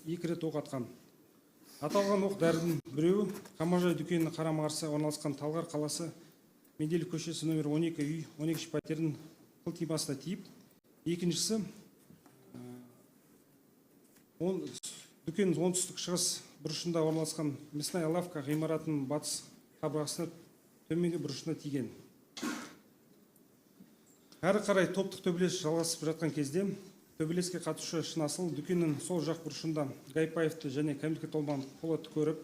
екі рет оқ атқан. Аталған оқ дәрінің біреуі қамажай дүкенінің қарама-қарсы орналасқан Талғар қаласы, Менделев көшесі, нөмір 12, үй 12 пәтердің қылтимасына тиіп, екіншісі дүкеннің оңтүстік шығыс бұрышында орналасқан мясная лавка ғимаратының батыс қабырғасына төменгі бұрышына тиген. Әрі қарай топтық төбелес жалғасып жатқан кезде төбелеске қатысушы Шынасыл дүкеннің сол жақ бұрышында Гайпаевты және кәмелетке толмаған Полатты көріп,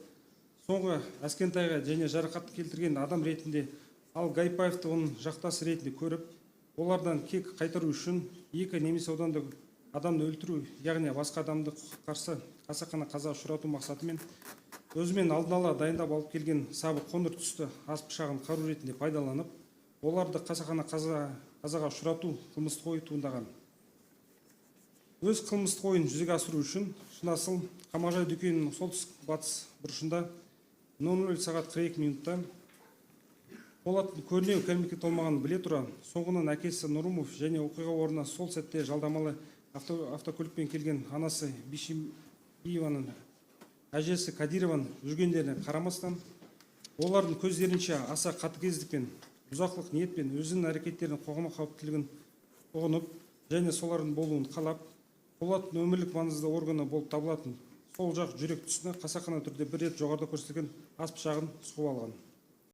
соңғы Әскентайға және жарақат келтірген адам ретінде, ал Гайпаевты оның жақтасы ретінде көріп, олардан кек қайтару үшін екі немесе одан да адамды өлтіру, яғни басқа адамды қарсы қасақана қаза ұшырату мақсатымен өзімен алдын ала дайындап алып келген сабы қоңыр түсті ас пышағын қару ретінде пайдаланып, оларды қасақана қазаға ұшырату қылмыстық ой туындаған. Өз қылмыстық ойын жүзеге асыру үшін Шынасыл қамажай дүкенінің солтүстік батыс бұрышында 00 сағат 42 минутта Полаттың көрінеу кәмелетке толмағанын біле тұра, соңғының әкесі Нұрымов және оқиға орнына сол сәтте жалдамалы автокөлікпен келген анасы Бишімбиеваның әжесі Кадированың жүргендеріне қарамастан, олардың көздерінше аса қатыгездікпен, бұзақылық ниетпен өзінің әрекеттерінің қоғамға қауіптілігін ұғынып және солардың болуын қалап, Полаттың өмірлік маңызды органы болып табылатын сол жақ жүрек тұсына қасақана түрде бір рет жоғарыда көрсетілген ас пышағын сұғып алған.